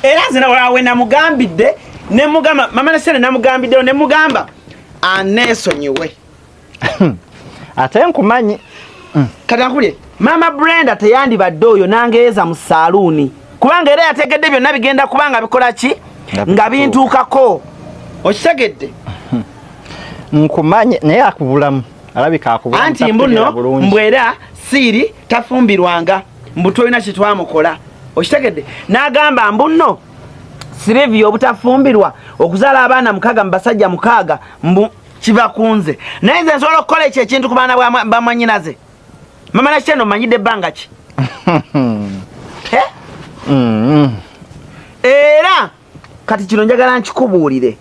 Era nze nawe namugambidde ne mugamba mama Nasitende, namugambiddewo ne mugamba aneesonyiwe. Ate nkumanyi. Kati akulye Mama Brenda teyandibadde oyo nangeeza mu saaluuni, kubanga era yategedde byonna bigenda kubanga bikola ki nga bintuukako, okitegedde? Nkumanyi, naye akubulamu, alabika akubulamu. Anti mbuno mbw era siiri tafumbirwanga, mbu tolina kyetwamukola, okitegedde? N'agamba mbu nno Silivia obutafumbirwa, okuzaala abaana 6 mu basajja 6, mbu kiva ku nze. Naye nze nsobola okukola ekyo ekintu ku baana bamwanyinaze? Mama Nakitendo, mmanyidde ebbanga ki? Eh? Era kati kino njagala nkikubuulire,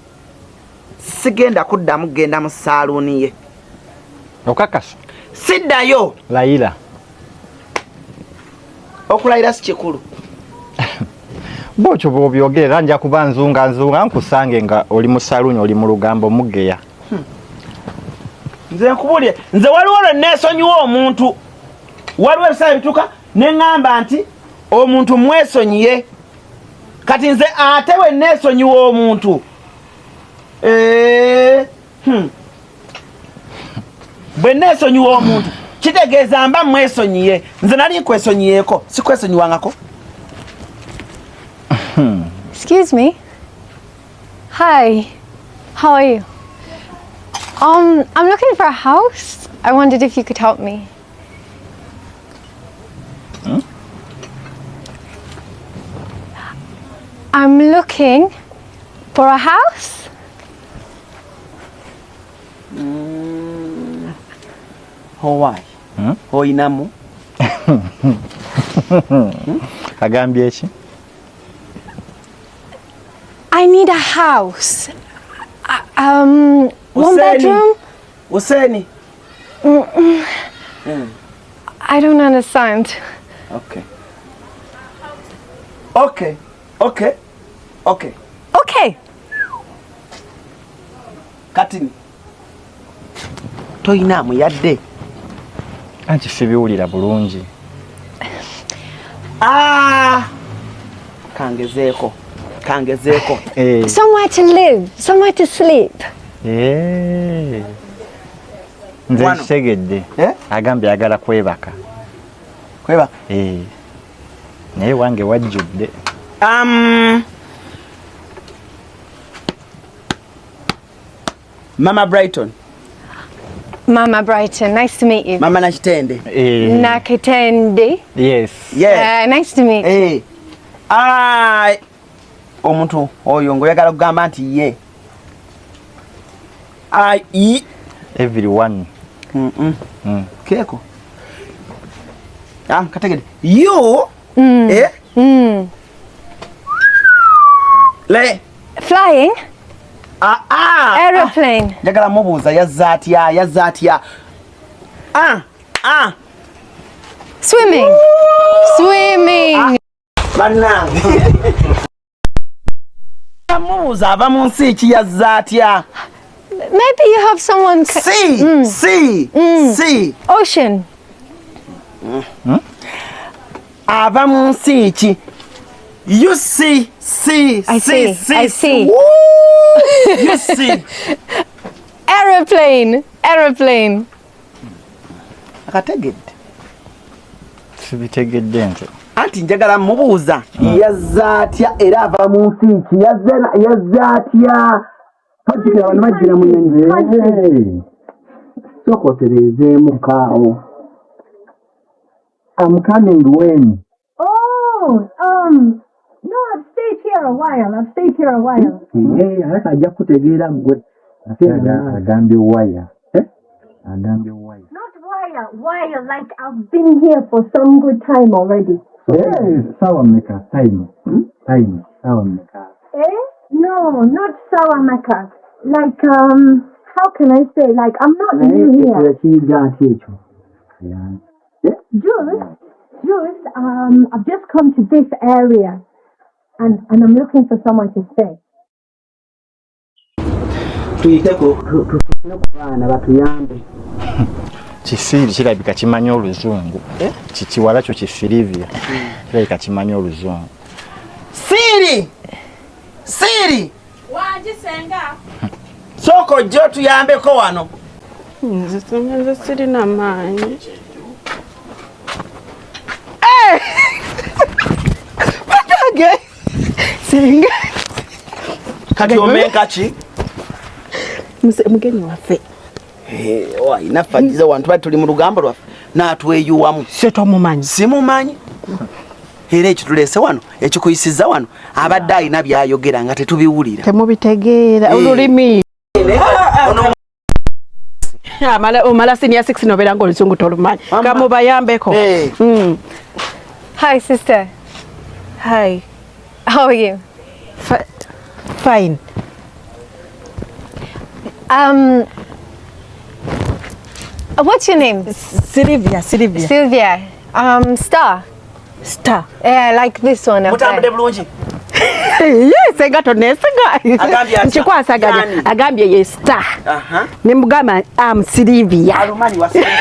sigenda kuddamu kugenda mu saaluuni ye. Okakasa? Siddayo. Layira. Okulayira si kikulu. Bwotyo bwobyogera, era nja kuba nzunga nzunga nkusange nga oli mu saluuni, oli mu lugambo mugeya. Nze nkubuulire, nze waliwo lwe neesonyiwa omuntu, waliwo ebiseera bituuka ne ŋŋamba nti omuntu mwesonyiye. Kati nze ate bwe neesonyiwa omuntu, eh. Bwe neesonyiwa omuntu kitegeeza mba mwesonyiye. Nze nali nkwesonyiyeeko, sikwesonyiwangako. Excuse me. Hi. How are you? I'm looking for a house. I wondered if you could help me. I'm looking for a house. Owaayi, oyinamu? Agambye ki? I need a house. One Hussein. bedroom. Huseni. I don't understand. Okay. Okay. Katini toyinaamu yadde. Anti sibiwulira bulungi. Ah! Kangezeeko, kangezeeko. Eh. Somewhere to live, somewhere to sleep. Eh. Nze Wano. nkitegedde. Eh? Agambye ayagala kwebaka. Kwebaka? Eh. Naye wange wajjudde. Mama Brighton. Mama Brighton, nice to meet you. Mama Nakitende. Eh. Nakitende. Yes. Yeah. Nice to meet you. Eh. Ah, omuntu oyo ng'oyagala kugamba nti ye Ah, i Everyone. Keeko, ah, kategedde you, eh? Le Flying? Ah, ah, Aeroplane. Njagala mubuuza yazza atya, yazza atya? Ah, ah. Swimming. Swimming. Bannange, mubuuza ava mu nsi ki, yazza atya? Maybe you have someone. C, C, C. Ocean. Ava mu nsi ki? You see, see. I see. See, I see. Woo! You see. Aeroplane. Aeroplane. Akategedde? Sibitegedde nze. Anti njagala mubuuza yazza atya era ava mu nsi ki, yazza atya. Pajjukira abantu bajjira mu nyonyi. Sooka otereezeemu kaawo. I'm coming when? Oh, no, I've stayed here a while. I've stayed here a while. Alaka ajja kutegeera ggwe. Agambye waya. Eh? Agambye waya. Not wire, while, like I've been here for some good time already. Sawa mmeka? Time. Time. Sawa mmeka? Eh? No, not ssaawa mmeka. Like, how can I say? Like, I'm not new here. Yakiyiga ati ekyo? Yeah. Just, I've just come to this area and I'm looking for someone to stay. Tuyite tufune ku baana batuyambe. Kisiiri kirabika kimanyi oluzungu. Eh? Kikiwala kyo kisilivia kirabika kimanyi oluzungu. Siiri. Siri, Siri. Wangi senga. Sooka ojje otuyambeko wano. Nze senga nze sirina maanyi. Batage. Senga. Kati omenka ki? Mugenyi waffe. Naffe agize wantu bali tuli mu lugambo lwaffe n'atweyuwamu. Se tomumanyi. Simumanyi. Era ekituleese wano ekikuyisizza wano abadde alina by'ayogera nga tetubiwulira. Temubitegeera olulimi. Omala senior 6 nobeera ng'oluzungu tolumanyi. Kamubayambeko. Hi, sister. Hi. How are you? Fine. What's your name? Sylvia. Sylvia. Sylvia. Star. Star. Yeah, like this one. Mutambudde bulungi. Yes, senga tonesiga. Nkikwasaganya. Agambye ye star. Ne mugamba am Sylvia. Alumanyi wa Sylvia.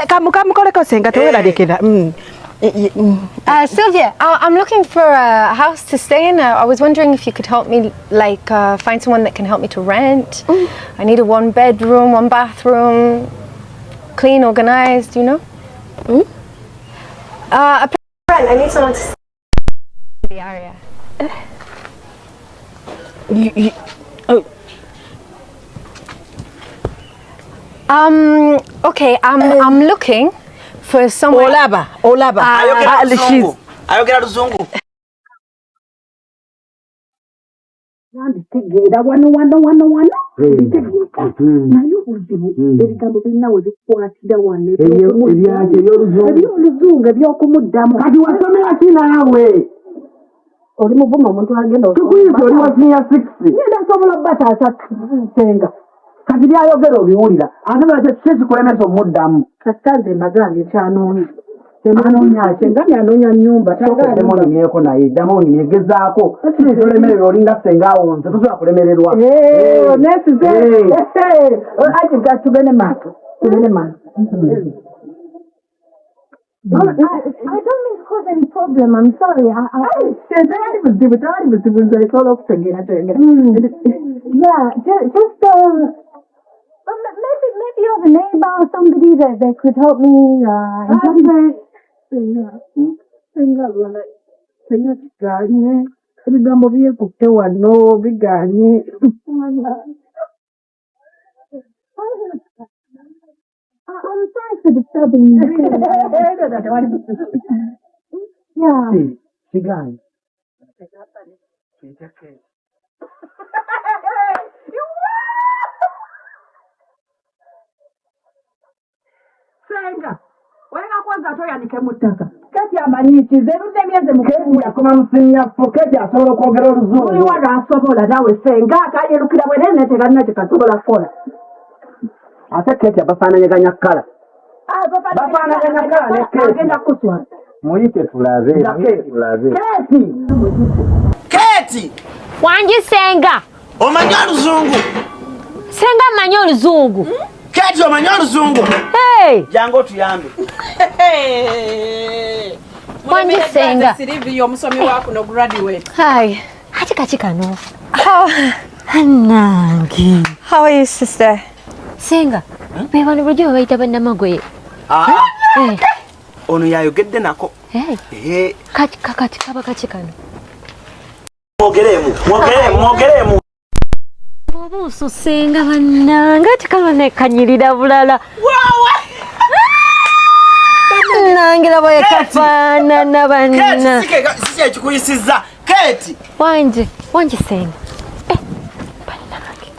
Kamukoleko senga toweralekera. Sylvia, I'm looking for a house to stay in. I was wondering if you could help me, like, find someone that can help me to rent. I need a 1 bedroom, 1 bathroom, clean, organized, you know? A rent. I need someone to stay in the area. Okay, I'm looking for somewhere. Olaba, olaba. Ayogera luzungu. Nanditegeera wano wano wano wano. Mbitegeera. Naye obuzibu ebigambo birina we bikwatira wano. Ebyoluzungu ebyokumuddamu. Kati wasomera ki naawe? Oli muvuma omuntu agenda. Tukuyise oli wa senior 6. Ngenda nsobola obbataasa senga. Kati byayogera obiwulira. Ate lwaki kiki ekikulemesa omuddamu? Kasita nze mbagambye kyanoonya. Anoonya ki? Senga anoonya nnyumba. Ddamu onyumyeko naye, ddamu onyumye, gezaako. Kiki tolemererwa olinga senga awo nze tosobola kulemererwa. Nesize. Ati tugende maaso. Tugende maaso. I don't mean to cause any problem. I'm sorry. Tewali buzibu, tewali buzibu nze nsobola okutegeera ky'oyogera. Yeah, just maybe you're the neighbor or somebody that could help me. Senga kiganye ebigambo byekutte wano biganye. I'm sorry for disturbing you. Yeah. Kiganye. Senga, wenga kwanza toyanike mu ttaka. Kati amanyi ki nze nudde emyezi mukaaga. Keti yakoma mu senior 4, Keti asobola okwogera oluzungu. Oli wano asobola naawe senga akayerukira bwerere naye tekalina kye kasobola kukola. Ate Keti abafaananyaganya kkala. Bafaanaganya kkala ne Keti. Agenda kuswala. Muyite tulabe, muyite tulabe. Keti! Keti! Wangi senga. Omanyi oluzungu? Senga amanyi oluzungu. Keti omanyi oluzungu? Hey! Jangu otuyambe. Wangi senga. Sylvia omusomi wa kuno graduate. Hi. Ate kaki kano? How Annange. How are you, sister? Senga, be bano bulijjo babayita bannamagoye. Ono yayogedde nako. Kati kaba kaki kano? Mwogeremu, mwogeremu, mwogeremu. Obuuso senga bannange ate kano nekanyirira bulala. Bannange laba yekafaanana banna. Keti si kyekikuyisizza. Keti. Wangi, wangi senga. Bannange.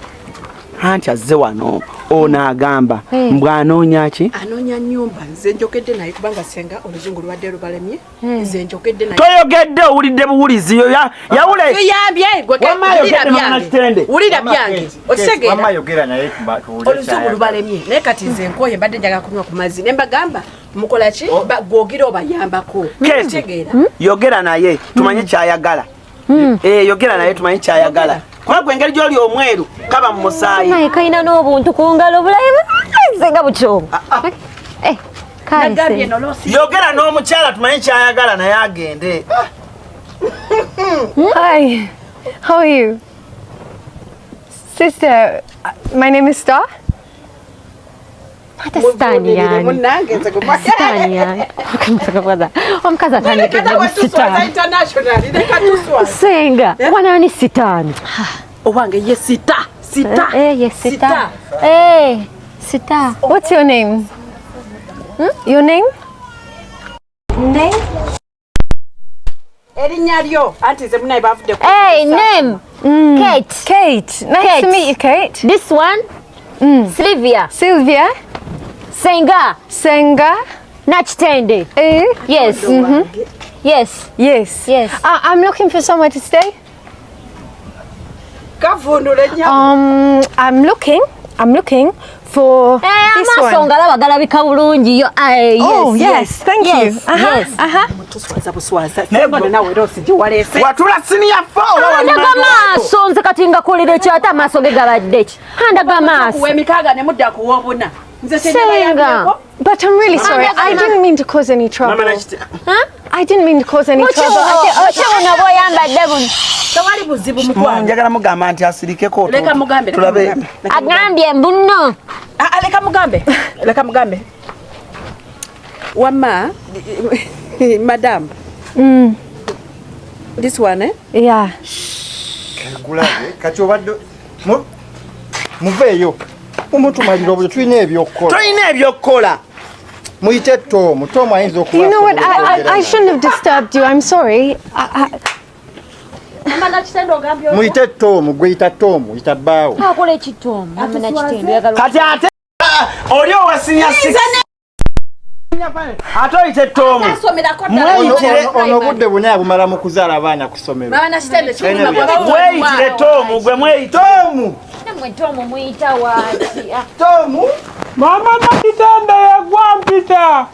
Anti azze wano ono agamba mbw anoonya ki? Anoonya nnyumba. Nze njogedde naye kubanga senga oluzungu lubadde lubalemye. Nze njogedde naye. Toyogedde owulidde buwulizi yawule. Tuyambye gwe wulira byange. Wulira byange. Okitegeera. Wamma yogera naye tuwulire. Oluzungu lubalemye naye kati nze nkoye mbadde njagala kunywa ku mazzi ne mbagamba mukola ki? Gw'ogira obayambako. Okitegeera. Yogera naye tumanye ky'ayagala. Yogera naye tumanye ky'ayagala. Kuba gwe engeri gy'oli omweru kaba mu musaayi. Naye kalina n'obuntu ku ngalo bulayi senga butyo. Nagambye nolosi. Yogera n'omukyala tumanye ky'ayagala naye agende. Hi. How are you? Sister, my name is Star. Ate sitaani yani. Munnange nze gwe Sitaani yani. Omukazi atandikidde Leka mu tuswaza sitaani. international, leka tuswaza. Senga, wanaani sitaani? Owange ye sita, sita. Eh, ye sita. Eh, sita. What's your name? Hmm? Your name? Name? Erinnya lyo anti nze munaye bavudde ku Hey, name. Kate. Kate. Nice Kate. to meet you, Kate. This one? Sylvia. Sylvia. Senga. Senga. Nakitende. Eh? Yes. Yes. Yes. Yes. I'm looking for somewhere to stay. Kavundula ennyo. I'm looking. I'm looking for Eh, this amaaso one. ngalaba galabika bulungi yo. Eh, yes, Oh, yes. Thank you. Yes, yes. Tuswaza buswaza. Senga nawe era osijje waleese. Watula senior 4 oba wali Andaga maaso nze kati ngakolera ki ate amaaso ge gabadde ki? Andaga maaso. Kuwa emikaaga ne mudda kuwa obuna. Nze Senga. kyenyabayambyeko. But I'm really sorry. I didn't mean to cause any trouble. Mama Nakite- I didn't mean to cause any trouble. Okibuno bw'oyambadde buno. Tewali buzibu mukwano. Njagala mugamba nti asirikeko. Leka mugambe. Leka Tulabe. mugambe. Leka mugambe. Agambye mbuno. Ah, ah, leka mugambe. Leka mugambe. Wamma, madam. This one, eh? Yeah. Gulabe kati obadde muveeyo mumutumalira obyo, tulina ebyokukola. Tolina ebyokukola. Muyite Tomu. Tomu ayinza okuba You know what? asobola I, I, okwogera I naye. shouldn't have disturbed you. I'm sorry. Muyite Tomu. Gwe yita Tomu, yita bbaawo. Akola ekitomu. Mama Nakitende oyagala. Kati ate oli owa senior 6 ate oyite Tomu. Asomerako ddala. Mweyitire. Ono obudde buna abumala mu kuzaala abaana ku ssomero. Mama Nakitende kiruma Mweyitire. bw'aba Mweyitire Tomu, gwe mweyite. Tomu. Nammwe Tomu muyita waaki? Ah, Tomu. Mama Nakitende yegwa mpita.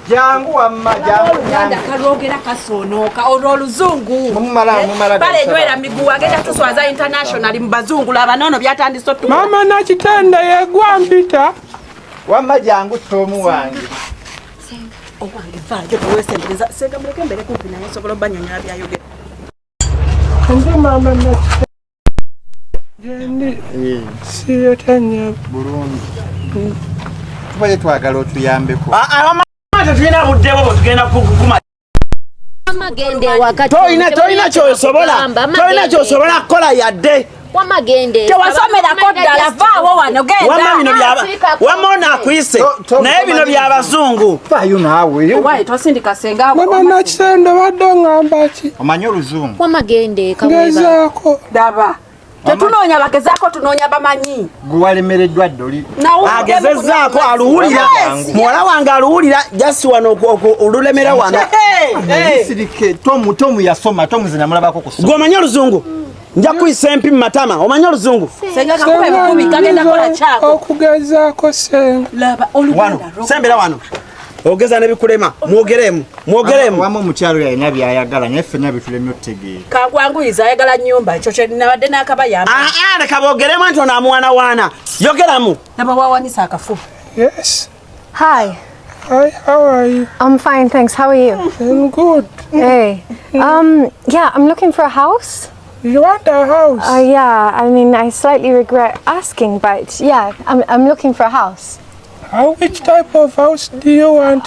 Jangu wamma, jangu. Oluganda kalwogera kasoonooka olwo oluzungu. Mumala mumala. Pale enywera miguwa agenda tuswaza international mu bazungu laba noono byatandise otukola. Mama Nakitende yegwa mpita. Wamma jangu Tomu wange. Owange vaayo teweesembereza. Senga muleke mbere kumpi naye nsobola obbanyonyola byayogera. Nze Mama Nakitende. Gyendi Eh, siyota nnyabo. Bulungi. Tubadde twagala otuyambeko. Wamma tetulina budde bwo, tugenda kuguma. Mama genda ewaka. Tolina kyosobola, tolina kyosobola kukola yadde. Wamma genda. Tewasomerako ddala vaawo wano Wamma genda. bino byaba wamma ono akuyise naye bino byabazungu. Faayo naawe. Owaye tosindika senga. Mama Nakitende obadde oŋŋamba ki? Omanyi oluzungu? Wamma genda eka weebale. Ngezaako. Daba. Tetunoonya bagezaako, tunoonya bamanyi. Gwe walemereddwa dda oli. Agezezzaako aluwulira. Muwala wange aluwulira jasi wano olulemera wano. Sirike Tomu. Tomu yasoma. Tomu nze namulabako ku ssomero. Gwe omanyi oluzungu? Nja kuyisa empi mu matama. Omanyi oluzungu? Senga kakuba ebikumi kagenda kola kyako. Okugezaako senga. Laba Wano oluganda. Sembera wano ogeza nebikulema. Mwogeremu, mwogeremu. Wamu omukyalo yalina byayagala naye ffenna bitulemye otutegeera. Kankwanguyiza ayagala nnyumba ekyo kye nabadde n'akabayamba. Aa, leka boogeremu nti ono amuwanawaana. Yogeramu. Laba wawanisa akafuba. Yes. Hi. Hi, how are you? I'm fine, thanks. How are you? I'm good. Hey. Yeah, I'm looking for a house. You want a house? Yeah, I mean, I slightly regret asking, but yeah, I'm looking for a house. How, which type of house do you want?